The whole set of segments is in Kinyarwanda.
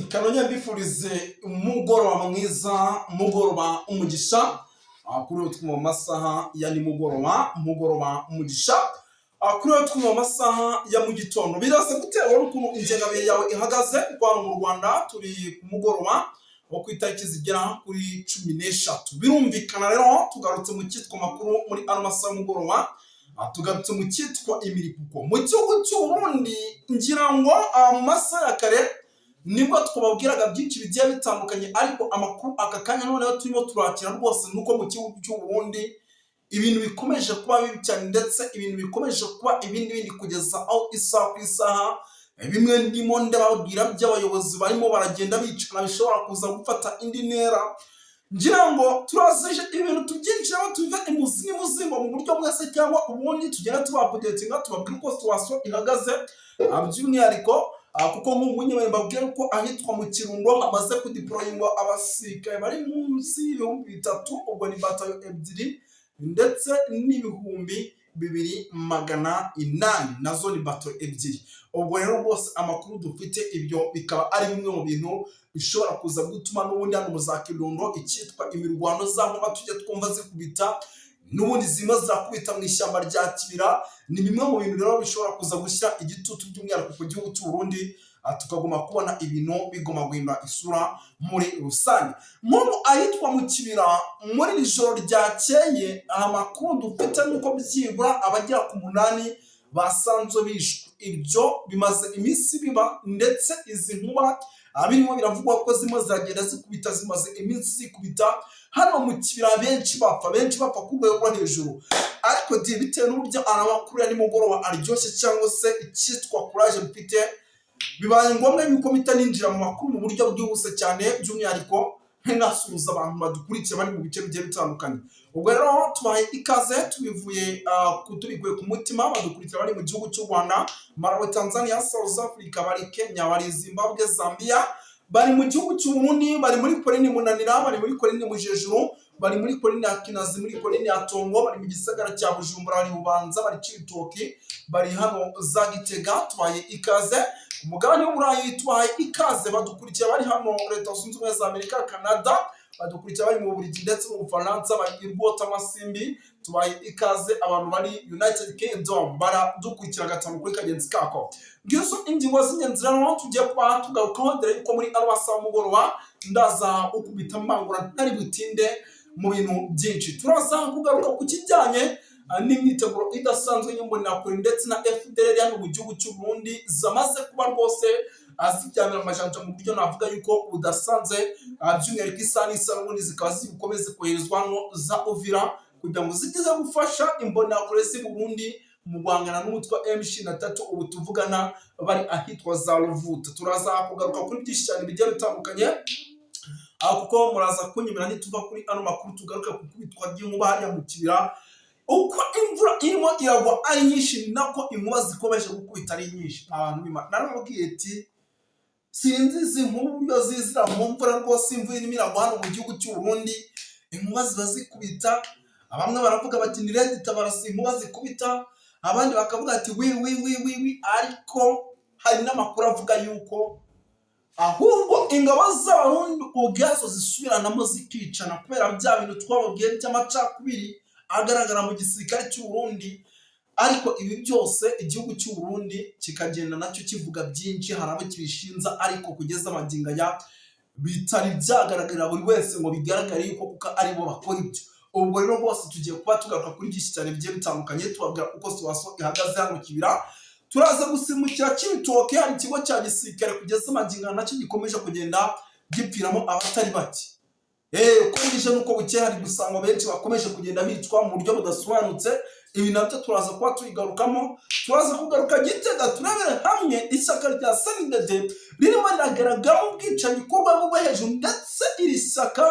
Kanongera mbifurize umugoroba mwiza, umugoroba umugisha. Kuri uyu twumva mu masaha ya nimugoroba, umugoroba umugisha. Kuri uyu twumva mu masaha ya mu gitondo, biraza guterwa n'ukuntu ingengabihe yawe ihagaze, kuko hano mu Rwanda turi ku mugoroba wo ku itariki zigera kuri 13. Birumvikana rero tugarutse mu cyitwa makuru muri ano masaha y'umugoroba. Tugarutse mu cyitwa imiripuko mu gihugu cy'u Burundi. Ngira ngo mu masaha ya kare nibwo twababwiraga byinshi bigiye bitandukanye, ariko amakuru aka kanya noneho turimo turakira rwose nuko mu gihugu cy'u Burundi ibintu bikomeje kuba bibi cyane, ndetse ibintu bikomeje kuba ibindi bindi, kugeza aho isaha ku isaha bimwe ndimo ndababwira by'abayobozi barimo baragenda bicana bishobora kuza gufata indi ntera. Ngira ngo turazije ibintu tubyinjiramo, tuve imuzi n'imuzingo mu buryo bwese cyangwa ubundi, tugenda tubaupdatinga, tubabwira uko situation ihagaze. By'umwihariko kuko nk'ubu mbabwira ko ahitwa mu Kirundo hamaze kudeployingwa abasirikare bari munsi y'ibihumbi 3, ubwo ni batayo ebyiri, ndetse n'2800 nazo ni bato ebyiri. Ubwo rero rwose amakuru dufite, ibyo bikaba ari bimwe mu bintu bishobora kuza gutuma n'ubundi hano mu za Kirundo icyitwa imirwano, za nkuba tujya twumva zikubita, n'ubundi zimwe zirakubita mu ishyamba rya Kibira. Ni bimwe mu bintu rero bishobora kuza gushyira igitutu by'umwihariko ku gihugu cy'u Burundi, tukaguma kubona ibintu bigomba guhindura isura muri rusange. Nk'ubu ahitwa mu Kibira muri iri joro ryakeye, amakuru dufite nuko byibura abagera ku munani basanzwe bishwe. Ibyo bimaze iminsi biba, ndetse izi nkuba birimo biravugwa ko zimwe ziragenda zikubita, zimaze iminsi zikubita hano mu Kibira, benshi bapfa, benshi bapfa ku rwego rwo hejuru. Ariko di bitewe n'uburyo amakuru ya nimugoroba aryoshye cyangwa se icyitwa courage mfite, bibaye ngombwa yuko mpita ninjira mu makuru mu buryo bwihuse cyane, by'umwihariko nk'inasuhuza abantu badukurikiye bari mu bice bigiye bitandukanye. Ubwo rero tubahaye ikaze tubikuye ku mutima. Badukurikira bari mu gihugu cy'u Rwanda, Malawi, Tanzania, South Africa, bari Kenya, bari Zimbabwe, Zambia, bari mu gihugu cy'u Burundi, bari muri Kolini Munanira, bari muri Kolini Mujejuru, bari muri Kolini ya Kinazi, muri Kolini ya Tongo, bari mu gisagara cya Bujumbura, bari Bubanza, bari Cibitoki, bari hano za Gitega. Tubahaye ikaze. Umugabane w'Uburayi tubahaye ikaze. Badukurikira bari hano Leta Zunze Ubumwe za Amerika, Canada, badukurikira bari mu Bubiligi ndetse mu Bufaransa, bari i Rwotamasimbi, tubahaye ikaze. Abantu bari United Kingdom baradukurikira gatanu kuri kagenzi kako. Ngizo ingingo z'ingenzi rero tugiye kuba tugarukaho, dore yuko muri ano masaha y'umugoroba ndaza gukubita mbangura, ntari butinde mu bintu byinshi. Turaza kugaruka ku kijyanye n'imyiteguro idasanzwe y'Imbonerakure ndetse na FDLR hano mu gihugu cy'u Burundi, zamaze kuba rwose ziryamira amajanja mu buryo navuga yuko budasanzwe, by'umwihariko isaha n'isaha n'ubundi zikaba ziri bukomeze koherezwa hano za Uvira kugira ngo zijye gufasha Imbonerakure z'i Burundi mu guhangana n'umutwe wa M23 ubu tuvugana bari ahitwa za Ruvuta. Turaza kugaruka kuri byinshi cyane bigiye bitandukanye, kuko muraza kunyemera nituva kuri ano makuru tugaruka ku kubitwa ry'inkuba hariya mu Kibira. Uko imvura irimo iragwa ari nyinshi, ni nako inkuba zikomeje gukubita ari nyinshi. Abantu b'Imana, narababwiye ati sinzi izi nkuba uburyo zizira mu mvura rwose. Imvura irimo iragwa hano mu gihugu cy'u Burundi, inkuba ziba zikubita. Bamwe baravuga bati ni RED Tabara, si inkuba zikubita, abandi bakavuga ati wi wi wi wi wi. Ariko hari n'amakuru avuga yuko ahubwo ingabo z'Abarundi ubwazo zisubiranamo zikicana kubera bya bintu twababwiye by'amacakubiri agaragara mu gisirikare cy'u Burundi. Ariko ibi byose igihugu cy'u Burundi kikagenda nacyo kivuga byinshi, hari abo kibishinza, ariko kugeza amagingo aya bitari byagaragarira buri wese ngo bigaragare yuko kuko aribo bakora ibyo. Ubwo rero rwose tugiye kuba tugaruka kuri byinshi cyane bigiye bitandukanye, tubabwira uko situation ihagaze hano Kibira. Turaza gusimbukira Cibitoke, hari ikigo cya gisirikare kugeza amagingo aya nacyo gikomeje kugenda gipfiramo abatari bake. Uko bwije n'uko bukeye hari gusanga benshi bakomeje kugenda bicwa mu buryo budasobanutse. Ibi nabyo turaza kuba tubigarukamo. Turaza kugaruka Gitega, turebere hamwe ishyaka rya CNDD ririmo riragaragaramo ubwicanyi ku rwego rwo hejuru, ndetse iri shyaka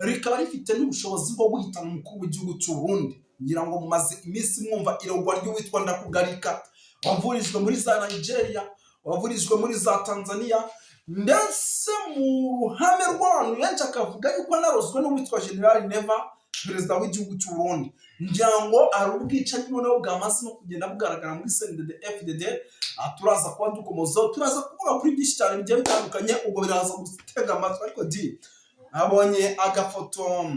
rikaba rifite n'ubushobozi bwo guhitana umukuru w'igihugu cy'u Burundi. Ngira ngo mumaze iminsi mwumva irogwa ry'uwitwa Ndakugarika, wavurijwe muri za Nigeria, wavurijwe muri za Tanzania, ndetse mu ruhame rw'abantu benshi akavuga yuko anarozwe n'uwitwa General Neva, perezida w'igihugu cy'u Burundi. Ngira ngo hari ubwicanyi noneho bwamaze no kugenda bugaragara muri CNDD FDD. Turaza kuba dukomozaho, turaza kuvuga kuri byinshi cyane bigiye bitandukanye. Ubwo biraza gutega amatwi. Ariko di abonye agafoto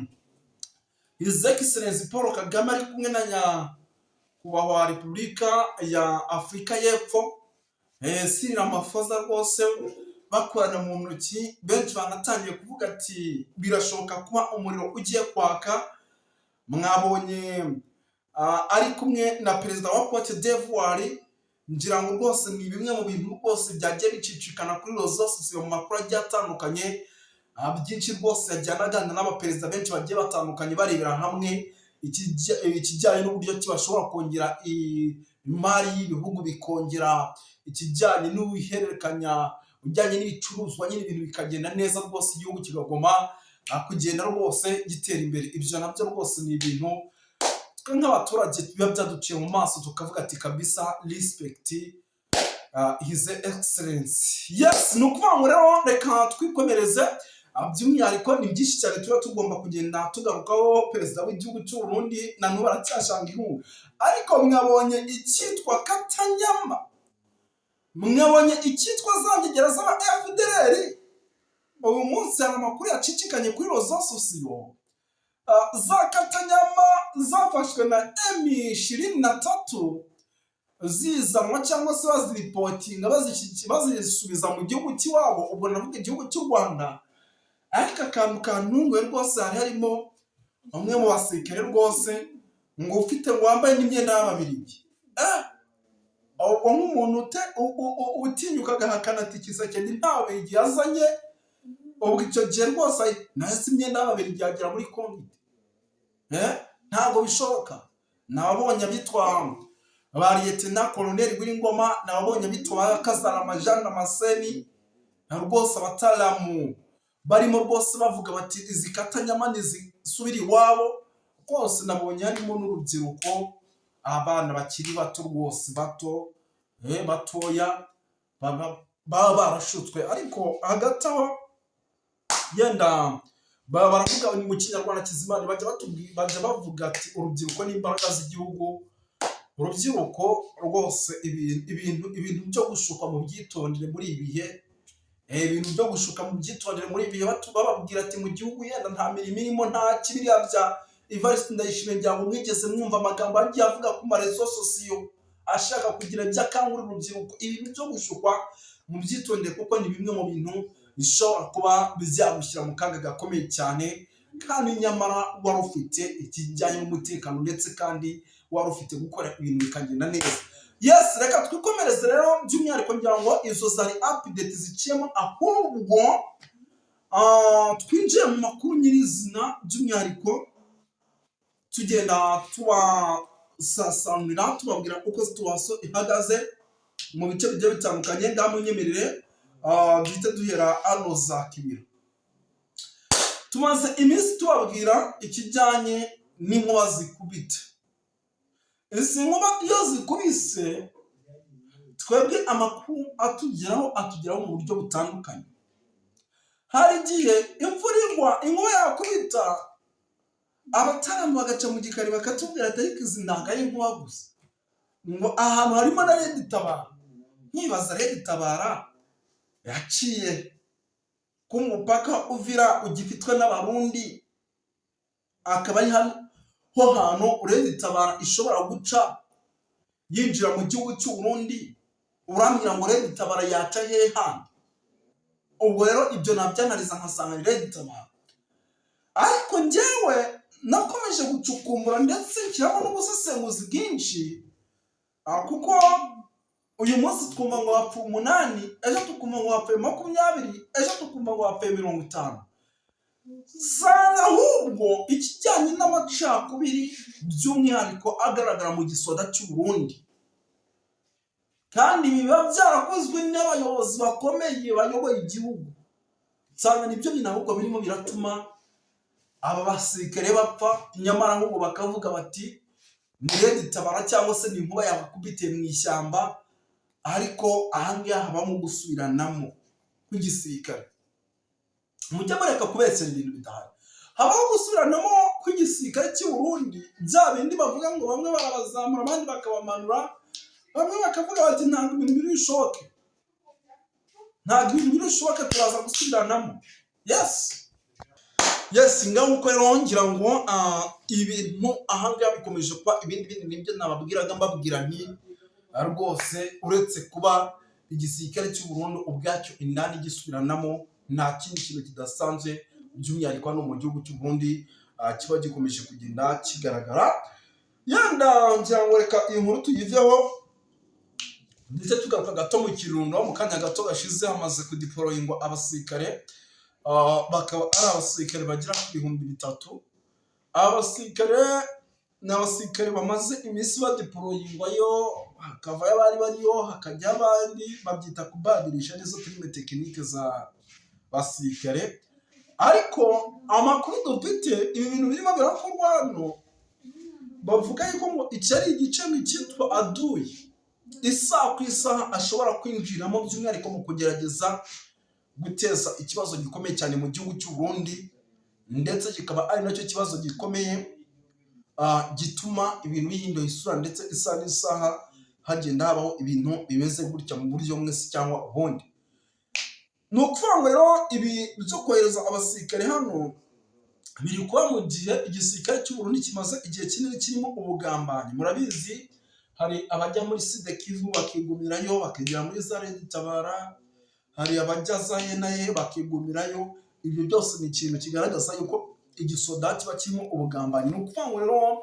His Excellency Paul Kagame ari kumwe na nyakubahwa Repubulika ya Afurika y'Epfo, Cyril Ramaphosa, rwose bakorana mu ntoki. Benshi banatangiye kuvuga ati birashoboka kuba umuriro ugiye kwaka. Mwabonye ari kumwe na perezida wa Cote d'Ivoire. Ngira ngo rwose ni bimwe mu bintu rwose byagiye bicicikana kuri réseaux sociaux mu makuru agiye atandukanye. Byinshi rwose yagiye anaganira n'abaperezida benshi bagiye batandukanye, barebera hamwe ikijyanye n'uburyo ki bashobora kongera imari y'ibihugu, bikongera ikijyanye n'ubuhererekanya ujyanye n'ibicuruzwa nyine, ibintu bikagenda neza rwose, igihugu kikagoma kugenda rwose gitera imbere. Ibyo nabyo rwose ni ibintu twe nk'abaturage biba byaduciye mu maso, tukavuga ati kabisa respect His Excellence. Yes, ni ukuvuga ngo rero reka twikomereze. By'umwihariko ni byinshi cyane tuba tugomba kugenda tugarukaho. Perezida w'igihugu cy'u Burundi na n'ubu aracyashanga inkunga, ariko mwabonye icyitwa katanyama, mwabonye icyitwa za ngegera z'aba FDLR. Uyu munsi hari amakuru yacicikanye kuri réseaux sociaux, za katanyama zafashwe na M23 zizanwa cyangwa se baziripotinga, bazisubiza mu gihugu cy'iwabo, ubwo navuga igihugu cy'u Rwanda. Ariko akantu kantunguye rwose, hari harimo umwe mu basirikare rwose ngo ufite, ngo wambaye n'imyenda y'Ababiligi. Ubwo nk'umuntu utinyuka agahakana ati Tshisekedi nta Babiligi yazanye, ubwo icyo gihe rwose nahise imyenda y'Ababiligi yagera muri Kongo ite? Ntabwo bishoboka. Nababonye abitwa ba Lieutenant Colonel W'Ingoma, nababonye abitwa ba Kazarama Jean Damascene, rwose abataramu barimo rwose bavuga bati izi katanyama ntizisubire iwabo. Rwose nabonye harimo n'urubyiruko, abana bakiri bato rwose, bato, batoya, baba barashutswe. Ariko hagati aho yenda baba baravuga mu Kinyarwanda kizima, bajya bavuga ati urubyiruko ni imbaraga z'igihugu. Urubyiruko rwose, ibintu byo gushukwa mu byitondere muri ibi bihe. Ibintu byo gushuka mu byitondere muri ibi bihe, bababwira ati mu gihugu yenda nta mirimo irimo, nta kibiriya bya Evariste Ndayishimiye. Ngira ngo mwigeze mwumva amagambo agiye avuga ku ma réseaux sociaux, ashaka kugira ibyo akangurira urubyiruko. Ibintu byo gushukwa mu byitondere, kuko ni bimwe mu bintu bishobora kuba byagushyira mu kaga gakomeye cyane, kandi nyamara wari ufite ikijyanye n'umutekano, ndetse kandi wari ufite gukora ibintu bikagenda neza. Yes, reka twikomereze rero. By'umwihariko ngira ngo izo zari update ziciyemo, ahubwo twinjiye mu makuru nyirizina. By'umwihariko tugenda tubasasanurira, tubabwira uko situation ihagaze mu bice bigiye bitandukanye. Ngaho munyemerere duhite duhera hano za Kibira. Tumaze iminsi tubabwira ikijyanye n'inkuba zikubita. Izi nkuba iyo zikubise, twebwe amakuru atugeraho mu buryo butandukanye. Hari igihe imvura igwa, inkuba yakubita, abataramu bagaca mu gikari bakatubwira ati ariko izi ntabwo ari inkuba gusa, ngo ahantu harimo na RED Tabara. Nkibaza, RED Tabara yaciye ku mupaka Uvira ugifitwe n'Abarundi, akaba ari hano ho hantu RED Tabara ishobora guca yinjira mu gihugu cy'u Burundi? Urambwira ngo RED Tabara yaca hehe handi? Ubwo rero ibyo nabyanariza nkasanga ni RED Tabara. Ariko njyewe nakomeje gucukumbura, ndetse nshyiramo n'ubusesenguzi bwinshi, kuko uyu munsi twumva ngo hapfuye umunani, ejo tukumva ngo hapfuye 20, ejo tukumva ngo hapfuye 50. Sanga ahubwo ikijyanye n'amacakubiri, by'umwihariko agaragara mu gisoda cy'u Burundi, kandi ibi biba byarakozwe n'abayobozi bakomeye bayoboye igihugu. Nsanga nibyo bintu ahubwo birimo biratuma aba basirikare bapfa, nyamara ahubwo bakavuga bati ni RED Tabara cyangwa se ni inkuba yabakubitiye mu ishyamba. Ariko ahangaha habamo gusubiranamo kw'igisirikare. Mujye mureka kubesera ibintu bidahari. Habaho gusubiranamo kw'igisirikare cy'u Burundi, bya bindi bavuga ngo bamwe barabazamura, abandi bakabamanura, bamwe bakavuga bati: "Ntabwo ibintu biri bushoboke, ntabwo ibintu biri bushoboke, turaza gusubiranamo." Yes, ngaho uko rero ngira ngo ibintu ahangaha bikomeje kuba ibindi bindi. Nibyo nababwiraga, mbabwira nti rwose uretse kuba igisirikare cy'u Burundi ubwacyo indani gisubiranamo, nta kindi kintu kidasanzwe, by'umwihariko hano mu gihugu cy'u Burundi, kiba gikomeje kugenda kigaragara. Yenda ngira ngo reka iyi nkuru tuyiveho, ndetse tugaruka gato mu Kirundo. Mu kanya gato gashize hamaze kudeployingwa abasirikare, bakaba ari abasirikare bagera ku 3000. Aba basirikare ni abasirikare bamaze iminsi badeployingwayo, hakavayo abari bariyo, hakajya abandi, babyita kubadirisha, nizo terme technique za basirikare. Ariko amakuru dufite, ibi bintu birimo birakorwa hano, bavuga yuko ngo iki ari igice cyitwa aduyi, isaha ku isaha ashobora kwinjiramo, by'umwihariko mu kugerageza guteza ikibazo gikomeye cyane mu gihugu cy'u Burundi, ndetse kikaba ari nacyo kibazo gikomeye gituma ibintu bihindura isura, ndetse isaha n'isaha hagenda habaho ibintu bimeze gutya mu buryo bumwe se cyangwa ubundi. Ni ukuvuga ngo rero ibi byo kohereza abasirikare hano biri kuba mu gihe igisirikare cy'u Burundi kimaze igihe kinini kirimo ubugambanyi. Murabizi, hari abajya muri Sud Kivu bakigumirayo, bakigira muri za Tabara, hari abajya za Henaye bakigumirayo. Ibyo byose ni ikintu kigaragaza yuko igisoda kiba kirimo ubugambanyi. Ni ukuvuga ngo rero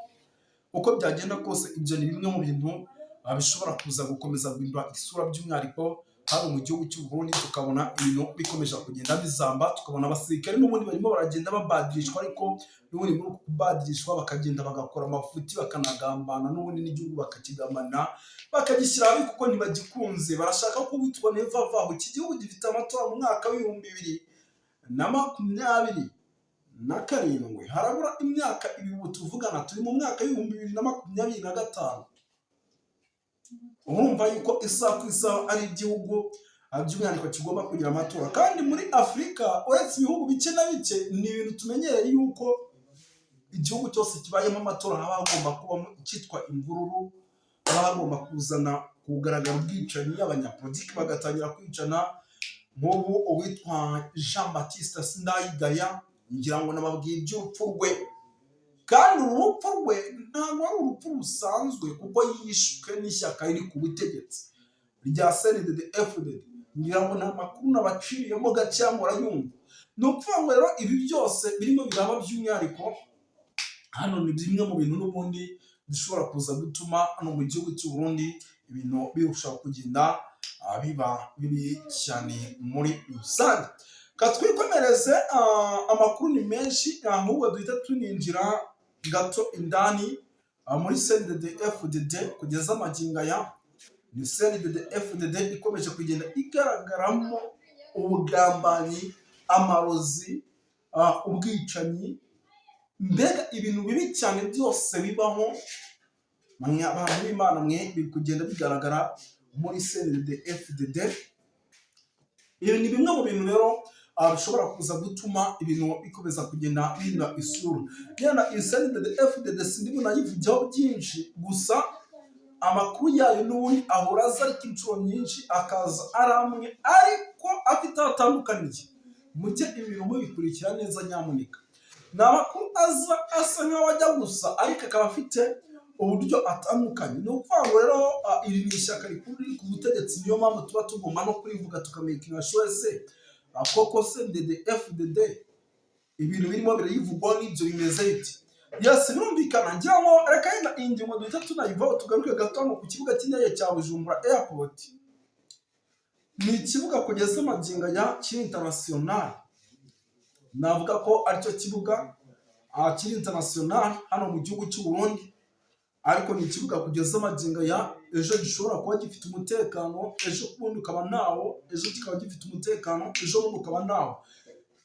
uko byagenda kose, ibyo ni bimwe mu bintu bishobora kuza gukomeza guhindura isura, by'umwihariko hano mu gihugu cy'u Burundi, tukabona ibintu bikomeje kugenda bizamba, tukabona abasirikare n'ubundi barimo baragenda babadirishwa, ariko n'ubundi muri uku kubadirishwa bakagenda bagakora amafuti, bakanagambana n'ubundi n'igihugu, bakakigamana, bakagishyira habi kuko ntibagikunze. Barashaka ko uwitwa Neva avaho. Iki gihugu gifite amatora mu mwaka wa 2027, harabura imyaka 2. Ubu tuvugana turi mu mwaka wa 2025. Urumva yuko isaha ku isaha ari igihugu by'umwihariko kigomba kugira amatora. Kandi muri Afurika, uretse ibihugu bike na bike, ni ibintu tumenyereye yuko igihugu cyose kibayemo amatora haba hagomba kubamo icyitwa imvururu, haba hagomba kuzana kugaragara ubwicanyi, abanyapolitiki bagatangira kwicana. Nk'ubu uwitwa Jean Baptiste Sindayigaya, ngira ngo nababwiye iby'urupfu rwe, kandi uru rupfu rwe ntabwo ari urupfu rusanzwe, kuko yishwe n'ishyaka riri ku butegetsi rya CNDD FDD. Ngira ngo nta makuru nabaciriyemo gakeya, murayumva. Ni ukuvuga ngo rero ibi byose birimo biraba, by'umwihariko hano, ni bimwe mu bintu n'ubundi bishobora kuza gutuma hano mu gihugu cy'u Burundi ibintu birushaho kugenda biba bibi cyane muri rusange. Ka twikomereze, amakuru ni menshi, ahubwo duhita tuninjira gato indani muri CNDD FDD. Kugeza amagingo aya, ni CNDD FDD ikomeje kugenda igaragaramo ubugambanyi, amarozi, ubwicanyi, mbega ibintu bibi cyane byose bibaho. Mwe abantu b'Imana mwe, biri kugenda bigaragara muri CNDD FDD. Ibi ni bimwe mu bintu rero bishobora kuza gutuma ibintu bikomeza kugenda bihindura isura. Yenda iyi CNDD FDD sindi bunayivugeho byinshi, gusa amakuru yayo n'ubundi ahora aza, ariko inshuro nyinshi akaza ari amwe ariko afite aho atandukaniye. Mujye ibintu mubikurikira neza nyamuneka. Ni amakuru aza asa nk'aho ajya gusa, ariko akaba afite uburyo atandukanye. Ni ukuvuga ngo rero iri ni ishyaka rikuru riri ku butegetsi, niyo mpamvu tuba tugomba no kurivuga, tukamakinga sure se koko CNDD FDD ibintu birimo birayivugwaho n'ibyo bimeze biti. Yes, birumvikana. Ngira ngo reka yenda iyi ngingo duhita tunayivaho, tugaruke gato hano ku kibuga cy'indege cya Bujumbura Airport. Ni ikibuga kugeza magingo aya kiri international, navuga ko aricyo kibuga kiri international hano mu gihugu cy'u Burundi, ariko ni ikibuga kugeza magingo aya ejo gishobora kuba gifite umutekano, ejo bundi ukaba ntawo, ejo kikaba gifite umutekano, ejo bundi ukaba ntawo.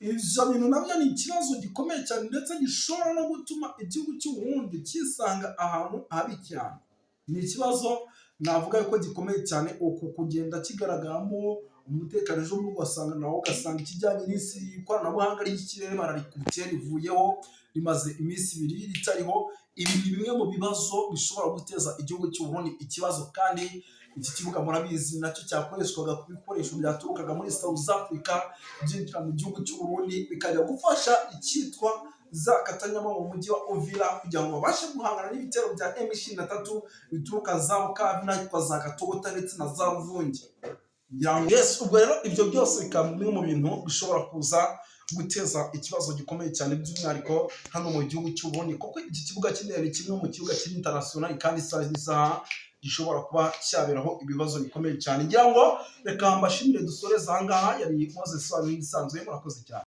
Ibyo bintu nabyo ni ikibazo gikomeye cyane, ndetse gishobora no gutuma igihugu cy'u Burundi kisanga ahantu habi cyane. Ni ikibazo navuga ko gikomeye cyane, uku kugenda kigaragaramo. Umutekano ejo bundi ugasanga nawo, ugasanga ikijyanye n'isi, ikoranabuhanga ry'ikirere bararikubye, rivuyeho, rimaze iminsi 2 ritariho. Ibi ni bimwe mu bibazo bishobora guteza igihugu cy'u Burundi ikibazo. Kandi iki kibuga murabizi, nacyo cyakoreshwaga ku bikoresho byaturukaga muri South Africa, byinjira mu gihugu cy'u Burundi, bikajya gufasha icyitwa za Katanyama mu mujyi wa Uvira, kugira ngo babashe guhangana n'ibitero bya M23 bituruka za Bukavu n'ahitwa za Katogota ndetse na za Ruvungi. Ngira ngo yes, ubwo rero ibyo byose bikaba bimwe mu bintu bishobora kuza guteza ikibazo gikomeye cyane, by'umwihariko hano mu gihugu cy'u Burundi, kuko iki kibuga cy'indege ni kimwe mu kibuga kiri international, kandi isaha n'isaha gishobora kuba cyaberaho ibibazo bikomeye cyane. Ngira ngo reka mbashimire, dusoreze aha ngaha. Yari Moses Sobanura ibisanzwe. Murakoze cyane.